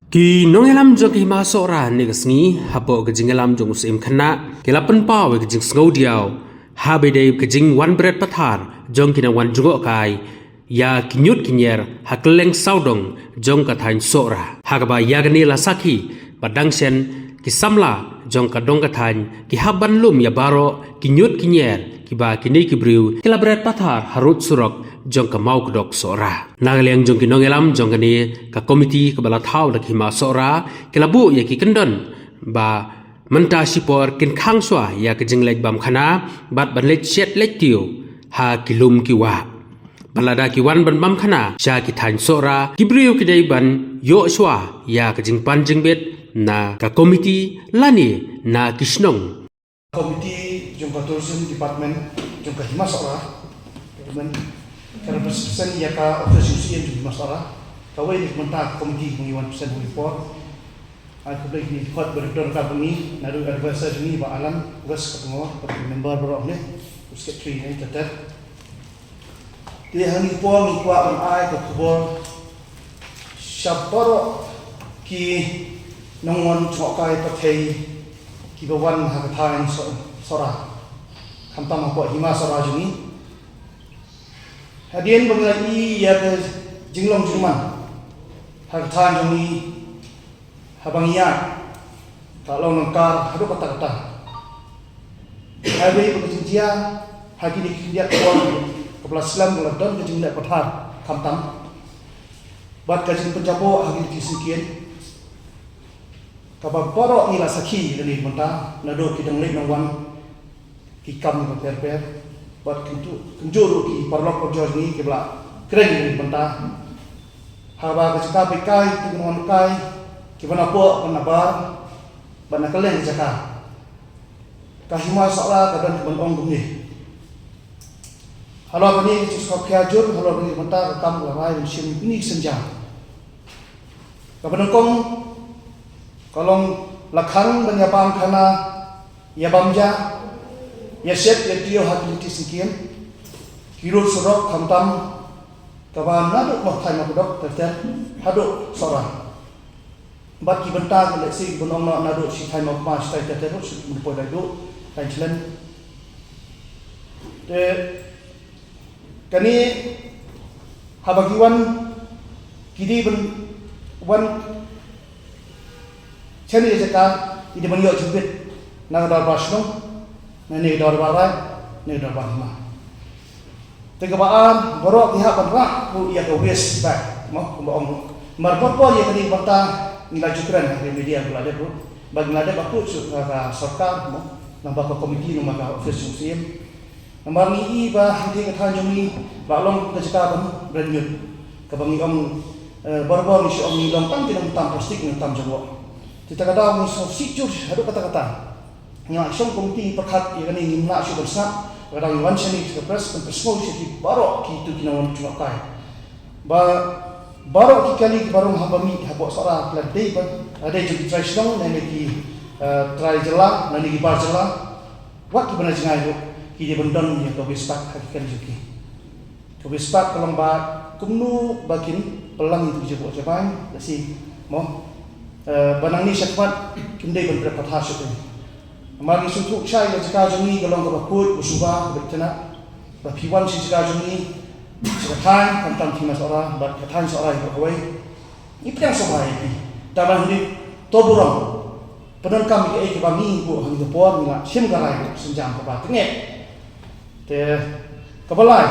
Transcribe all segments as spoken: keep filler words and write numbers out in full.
Ki nongïalam jong ka Hima Sohra ne ka sngi, hapoh ka jingïalam jong u Syiem Khynnah, ki la pynpaw ïa ka jingsngewdiaw ha ba dei ka jingwan bret pathar jong ki nongwan jngohkai ïa ki ñiut ki ñier ha kylleng sawdong jong ka thaiñ Sohra. Ha kaba ïa kane la sakhi ba dang shen ki samla jong ka dong ka thaiñ ki hap ban lum ïa baroh ki ñiut ki ñier kiba kine ki briew ki la bret pathar harud surok jong ka Mawkdok Sohra. Na ka liang jong ki nongïalam jong kane ka komiti kaba la thaw da ka Hima Sohra, ki la buh ïa ki kyndon ba mynta shipor kin khang shuwa ïa ka jingleit bam khana bad ban leit shet leit tiew ha ki lum ki wah. Bad lada ki wan ban bam khana sha ki thaiñ Sohra, ki briew ki dei ban ïoh shuwa ïa ka jingpan jingbit na ka komiti lane na ki shnong. Komiti jong ka Tourism Department jong ka Hima Sohra, ka represent ïa ka office jong u Syiem jong Hima Sohra. Kawei na ka bynta ka komiti jong u Syiem percent u por. Ai khublei ïa ki khot ba don ka bynta naduh advisor jong ngi Bah Alan West Katngor, bad member baroh ne, u secretary ne, ter ter. Te ha kane ka por ngi kwah ban ai ka khubor sha baroh ki nongwan jngohkai pyrthei kiba wan ha ka thaiñ Soh-, Sohra, khamtam hapoh Hima Sohra jong ngi. Hadien ba ngi la ïohi ïa ka jinglong jingman ha ka thaiñ jong ngi, haba ngi ïaid ka long nangkar haduh katta katta. Haba ïa ka jingjia ha kine ki khyndiat por kaba la slem ka la don ka jingleh pathar khamtam bad ka jingpynjaboh ha kine ki syngkien kaba baroh ngi la sakhi ïa kane mynta, naduh ki dang leit nongwan, ki kam kiba pher pher, bad kyntu kynjur ruh ki paralok parajor jong ngi kiba la kren ïa kane mynta. Haba ka jaka ba kai, ki nongwan kai, kiba napoh, ban nabar, ban na kylleng ka jaka, ka Hima Sohra ka don kaban ong kumne. Halor kane ka jingsngewkhia jur, halor kane ka bynta ka kam ka la rai ban shim kine ki sienjam. Kaba nyngkong ka long la khang ban ïa bam khana, ïa bam ja, ïa shet ïa tiew ha kine ki syngkien, ki rud surok khamtam kaba naduh Mawthai Mawkdok ter ter haduh Sohra. Bad ki bynta ka lehse ki ban ong na, naduh shi thaiñ Mawkma, shi thaiñ ter ter ruh, shi ban poi da duh thaiñ Chlem. Te kane haba ki wan, ki dei ban wan shane jaka, ki dei ban ïoh jingbit na ka dorbar shnong, na ne ka dorbar rai, ne ka dorbar hima. Te kaba ar, baroh ki hap ban rah ruh ïa ka waste bag, mo, kumba ong. Namar por por ïa kane ka bynta ngi la ju kren ha ka media ba la dep ruh. Ba ngi la dep approach sha ka sorkar, mo, lyngba ka komiti, lyngba ka office jong u Syiem. Namar ngi i ba hangtei ka thaiñ jong ngi la long ka jaka ban bret ñiut. Kaba ngi ong, eh, barabor ngi shu ong ngi long tang ki nongtam plastik, nongtam jongwok. Te kata ka daw ngi sngewsih jur haduh katta katta. Ngi la shong komiti pyrkhat ïa kane, ngim lah shuh ban sngap. Ka daw ngi wan shane sha ka press ban pynsngew sha ki baroh kito ki nongwan jngohkai ba baroh ki kali kiba rung haba mih hapoh Sohra, ki la dei ban, la dei jong ki trai shnong ne ki, eh, trai jylla ne ki bar jylla. Wat kiba na jngai ruh ki dei ban don ïa ka waste bag ha ki kali jong ki. Ka waste bag ka long ba kumno ba kin pynlang ïa ki jaboh jabaiñ, lehse, mo, eh, ba nangne shakhmat kim dei ban bret pathar shuh. Namar ngi sngewthuh shai ba jaka jong ngi ka long kaba khuid, kaba suba, kaba itynnad. Ba phi wan sha jaka jong ngi, sha ka thaiñ, khamtam Hima Sohra bad ka thaiñ Sohra hi baroh kawei, ngi pdiang sngewbha ïa phi. Tang ba ngi to burom, pyndonkam ïa kaei kaba ngi buh ha kane ka por, ngi la shim ka rai, sienjam kaba tyngeh. Te kaba lai,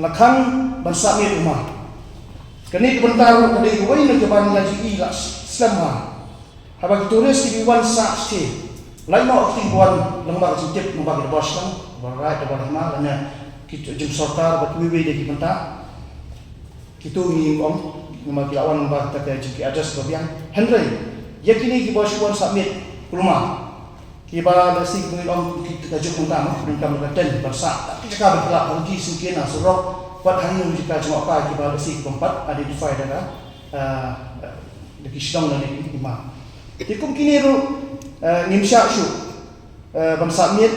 la khang ban sah miet umar. Kane ka bynta ruh ka dei kawei na kaba ngi la ju i la slem ha. Haba ki tourist kiba wan sah shatei, lait noh ki wan lyngba ka jingtip, lyngba ki dorbar shnong, dorbar raid, dorbar hima, lane ki jong sorkar, bad kiwei kiwei de ki bynta. Kito ngi ym ong, namar ki la wan lyngba kata ka jong ki address ba biang. Hynrei ïa kine kiba shu wan sah miet kulmar, kiba lehse ngi ong ki, ka juk mynta, mo, ngi kam ka ten ban sah, ki jaka ba ki la, ki syngkien na surok, bad hangne ki jaka jngohkai kiba lehse ki bym pat identify da ka, eh, da ki shnong lane ki hima. Te kum kine ruh, eh, ngim shah shuh, eh, ban sah miet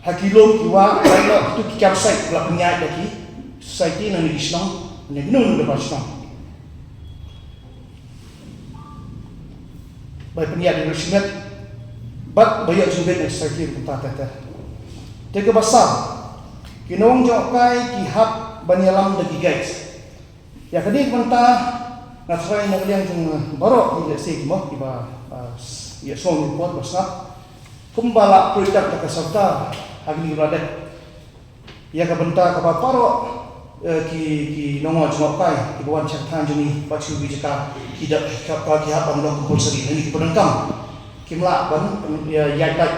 ha ki lum ki wah, lait noh kito ki campsite ba la pynïaid da ki society ne ki shnong, ne kino kino dorbar shnong. Bai pynïaid ïa ka shimet bad bai ïoh jingbit na ka society ruh kumta ter ter. Te kaba saw, ki nongjokai ki hap ban ïalam da ki guides. Ïa kane ka bynta nga tharai na ka liang jong baroh ki lehse ki mo kiba, ah, ïa sngewthuh ba sngap kumba la pyrkhat da ka sorkar ha kine ki la dep. Ïa ka bynta kaba baroh, eh, ki, ki nongjokai kiba wan sha ka thaiñ jong ngi bad sha ki jaka ki da, ki hap ban long compulsory lane kiba donkam. Kim lah ban, eh, ïaid lait.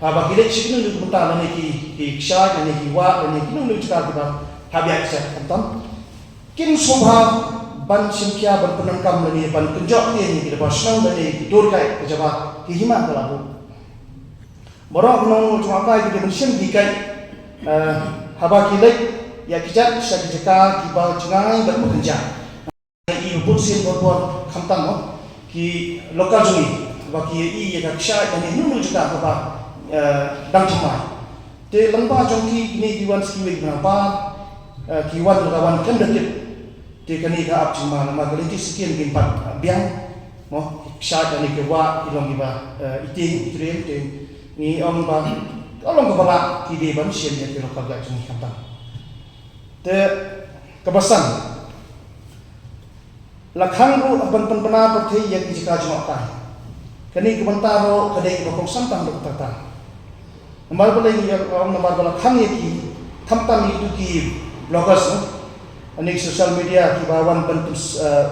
Haba ki leit sha kino kino ki bynta lane ki, ki kshaid lane ki wah lane kino kino ki jaka kiba hap ïaid kshaid, khamtam kin sngewbha ban shim khia ban pyndonkam lane ban kynjoh ktien ïa ki dorbar shnong lane ki dur kai ka jaka, ki hima ka la buh. Baroh ki nongjokai ki dei ban shim ki guide, eh, haba ki leit ïa ki jait sha ki jaka kiba jngai bad ba kynjah. I ba bunsien por por khamtam mo ki local jong ngi ba ki ïa i ïa ka kshaid lane kino kino jaka kaba, eh, dang thymmai. Te lyngba jong ki kine ki wan sa kiwei ki nongpar, eh, ki wan la wan khlem da tip. Te kane ka ap jingma namar ka lynti skim kim pat biang mo ki kshaid lane ki wah ki long kiba, eh, itieng itriem. Te ngi ong ba ka long kaba lah ki dei ban shim ïa ki local guide jong ngi khamtam. Te kaba san, la khang ruh ban pynbna pyrthei ïa ki jaka jngohkai. Kane ka bynta ruh ka dei kaba kongsan tang da kata kata. Namar balei ngi ong namar ba la khang ïa ki, khamtam ïa kito ki bloggers, eh, lane ki social media kiba wan ban pyn, eh,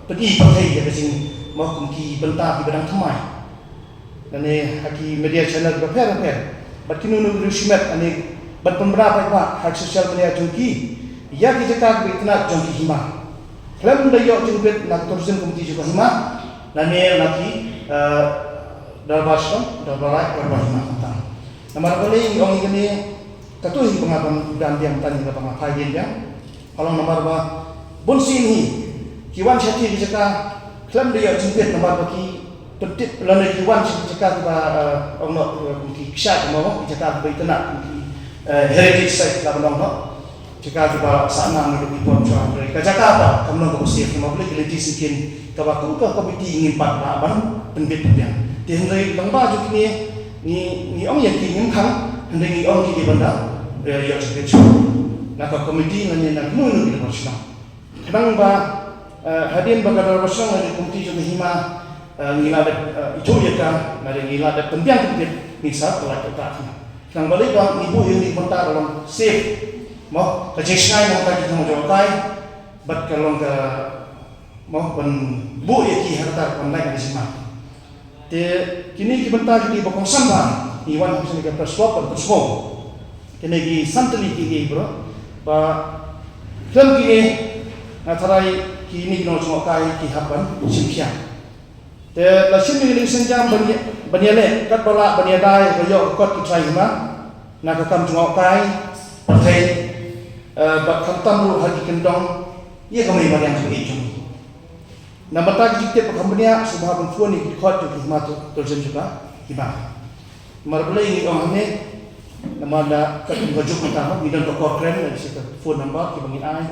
pyni pyrthei ïa ka jing, mo, kum ki bynta kiba dang thymmai. Lane ha ki media channel bapher bapher. Bad kino kino ki riewshimet lane ban pynbna paidbah ha ki social media jong ki ïa ki jaka kiba itynnad jong ki hima. Khlem da ïoh jingbit na ka tourism committee jong ka hima lane na ki, eh, dorbar shnong, dorbar raid, dorbar hima khamtam. Namar balei ngi ong ïa kane, kato hi ba nga ban, ban biang tang ïa kaba nga phai dien biang. Ka long namar ba bunsien hi ki wan sha ki jaka khlem da ïoh jingbit namar ba ki pyntip lane ki wan sha ki jaka kiba, eh, ong noh, eh, kum ki kshaid mo, ki jaka kiba itynnad, kum ki, eh, heritage site la ban ong noh. Jaka kiba sahnam ïa ki por jong ngi. Ka jaka pat kam long kaba safe namar balei ki lynti skim kaba kum ka komiti ngim pat lah ban pynbit pynbiang. Te hynrei lyngba jong kine ngi, ngi ong ïa ki ngim khang, hynrei ngi ong ki dei ban da, eh, ïoh jingbit shuh na ka komiti lane na kino kino ki dorbar shnong. Khnang ba, eh, hadien ba ka dorbar shnong lane ka komiti jong ka hima, eh, ngi la dep, eh, ithuh ïa ka, lane ngi la dep pynbiang pyntip, ngin sa pynlait ïa ka. Khnang balei ba ngi buh ïa kane ka bynta ka long safe. Mo, ka jingshngaiñ na ka bynta ki nongjokai bad ka long ka, mo, ban buh ïa ki ha kata ka ban lait na ka jingma. Te kine ki bynta ki dei ba kongsan bha, ngi wan ha kane ka press club ban pynsngew kine ki san tylli ki ei bro, ba khlem kine nga tharai kine ki nongjokai ki hap ban shim khia. Te la shim ïa kane ka sienjam ban ïa, ban ïaleh katba lah ban ïada ïa ka ïoh ka kot ki trai hima na ka kam jngohkai pyrthei, eh, bad khamtam ruh ha ki kyndong ïa ka mei mariang jong ngi. Na ka bynta ka jingtip ba kham bniah sngewbha ban phone ïa ki dkhot jong ki hima tourism jong ka hima. Namar balei ngi ong hangne? Namar da ka kum ka juk mynta ngi don ka call kren, lane ka phone number kiba ngin ai.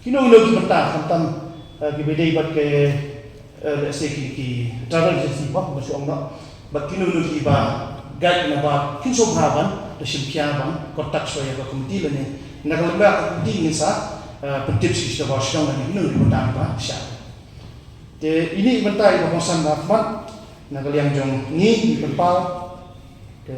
Kino kino ki bynta khamtam, eh, kiba dei bad ki, eh, let's say ki, ki travel agency ba, ba shu ong noh. Bad kino kino kiba guide naba kin sngewbha ban da shim khia ban contact shuwa ïa ka komiti lane na ka lyngba ka komiti ngin sa, eh, pyntip sha ki dorbar shnong lane kino kino ki bynta kiba shah. Te ine i bynta iba kongsan bha khmat na ka liang jong ngi, ngi pynpaw. Te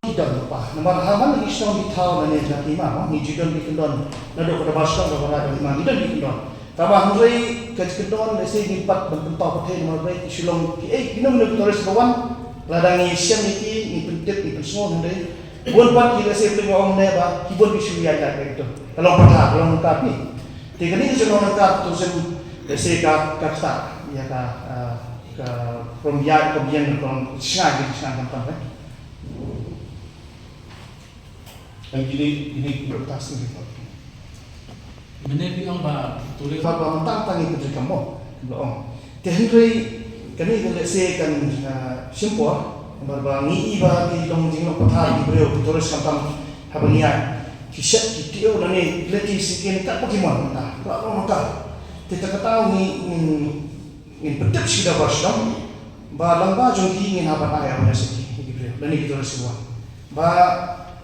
Ki don lypa namar ha man ki shnong ki thaw lane jngai ki hima, ngi ju don ki kyndon naduh ka dorbar shnong, dorbar raid, dorbar hima, ngi don ki kyndon. Tangba hynrei ka jingkyndon lehse ngi pat ban pynpaw pyrthei namar balei ki shu long kiei kino kino ki tourist ba wan, lada ngi shem ïa ki, ngi pyntip, ngi pynsngew, hynrei bun pat ki lehse pynpaw ong ne ba ki bun ki shu ïaid lait ïa kito. Ka long pathar, ka long lyngkar ki. Te kane ka jinglyngkar tourism lehse ka, ka ktah ïa ka, ah, ka from ïaid, from ïeng, from shngaiñ, shngaiñ khamtam, eh. Ang kini, kini kita sendiri. Mynne phi ong ba tulis. Ba, ba mynta tang ïa ka treikam mo, ba ong. Te hynrei kane ka lehse kan, ah, shim por, namar ba ngi i ba ki long jinglong pathar ki briew ki tourist khamtam haba ngi ïaid. Ki shet ki tiew lane lehse ki kat ba ki mon mynta. Ba long mynta. Te kata ka daw ngi, ngi Ngin pyntip sha ki dorbar shnong ba lyngba jong ki ngin hap ban ai awareness ïa ki, ïa ki briew lane ki tourist wan. Ba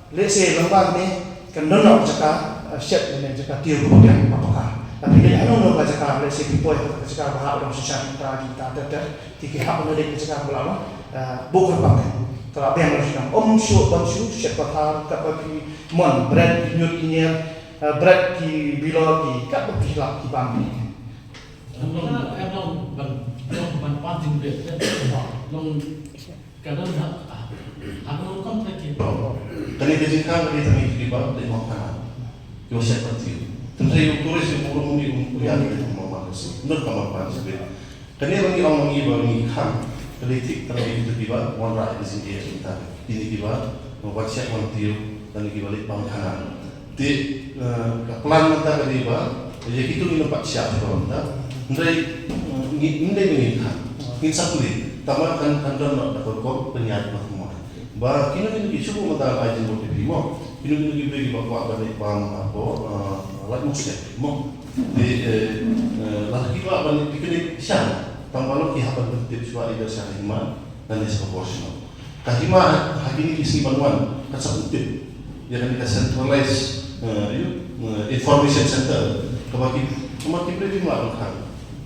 lehse lyngba kane kan don noh ka jaka, eh, shet lane jaka tiew kaba biang kaba paka. Lada phi leit hano hano ka jaka, lehse phi poi ha ka jaka ba hap ban shisha, ki ta, ki ta ter ter, te ki hap ban leit ka jaka ba la long, eh, buh kyrpang, ka la biang noh shnong. Ym shuh ban shu shet pathar katba phi mon, bret ki ñiut ki ñier, eh, bret ki bilor ki katba phi lap ki bam ki. Em long, em long ban, long ban pan jingbieit, eh, long ka don ha, ha, ha ka rukom ka ki. Kane ka jingkhang ka dei tang ïa kiba dei bam khana. Kiba shet ban tiew. Tymmen ïa u tourist ïa u burom ïa u ïa ki dei bam khana. Don ka ban pan jingbieit. Kane ba ngi ong ngi ba ngi khang ka dei thik tang ïa kito kiba wanrah ïa ka jingeh mynta. Kine kiba wan shet wan tiew lane kiba leit bam khana. Te, eh, ka plan mynta ka dei ba ïa kito ngin ym pat shah shuwa mynta. Hynrei, eh, ngi, ngin dei ngin khang, ngin sa pule. Tangba kan, kan don noh da ka rukom pynïaid ba thymmai. Ba kino kino ki, shu buh mynta ai jingmut ïa phi mo. Kino kino ki briew kiba kwah ban leit bam hapoh, eh, Laitumkhrah mo. Te, eh, eh, lada ki kwah ban leit picnic sha, tangba long ki hap ban pyntip shuwa, either sha ka hima lane sha ka por shnong. Ka hima ha kine ki sngi ban wan kan sa pyntip ïa kane ka centralized, eh, ïa, eh, information center kaba ki, kaba ki briew kim lah ban khang.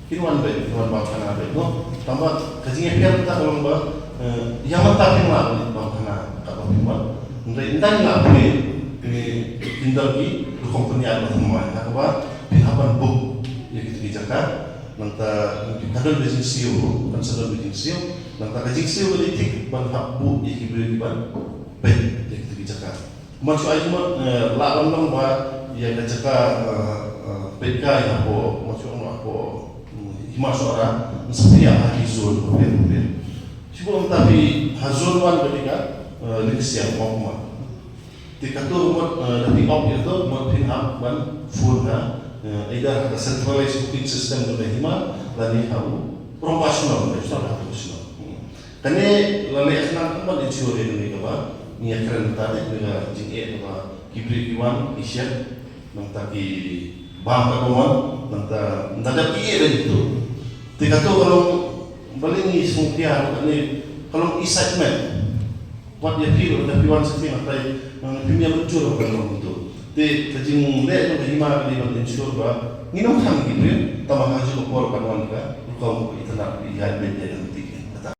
Kin wan beit, kin wan bam khana beit, no? Tangba ka jingïapher mynta ka long ba, eh, ïa mynta phim lah ban bam khana katba phim wan. Hynrei ynda ngi lah pule, kin don ki rukom pynïaid ba thymmai, ha kaba phi hap ban book ïa kito ki jaka. Nangta ka don ka jingsiew, kan sa don ka jingsiew. Nangta ka jingsiew ka dei thik ban hap buh ïa ki briew kiban peit ïa kito ki jaka. Kumba shu ai jingmut, eh, lah ban long ba ïa ka jaka, eh, eh, peit kai hapoh, kumba shu ong hapoh, hmm, Hima Sohra, yn sa pynïaid ha ki zone bapher bapher. Shu buh mynta phi ha zone one ka dei ka, eh, Lyngsiang, Mawkmar. Te kato ka mut, eh, da phi opt ïa kato ka mut phin hap ban phone ha, eh, either ha ka centralized booking system jong ka hima lane ha u rangbah shnong, rangbah shnong. Hmm. Kane la leh khnang ban ensure ïa kane kaba ngi ïakren mynta, ïa kane ka jingeh kaba ki briew ki wan ki shet, nangta ki bam katba mon, nangta ynda dep ki ïeh leit kito. Te kato ka long, balei ngi sngewkhia kane, ka long excitement. Wat ïa phi ruh, lada phi wan shatei, nangta phim ïa mynjur ba kan long kumto. Te ka jingleh jong ka hima ka dei ban ensure ba ngin ym khang ki briew, tangba ha kajuh ka por kan wan ka rukom ba itynnad, ba ïaid beit ïa ka.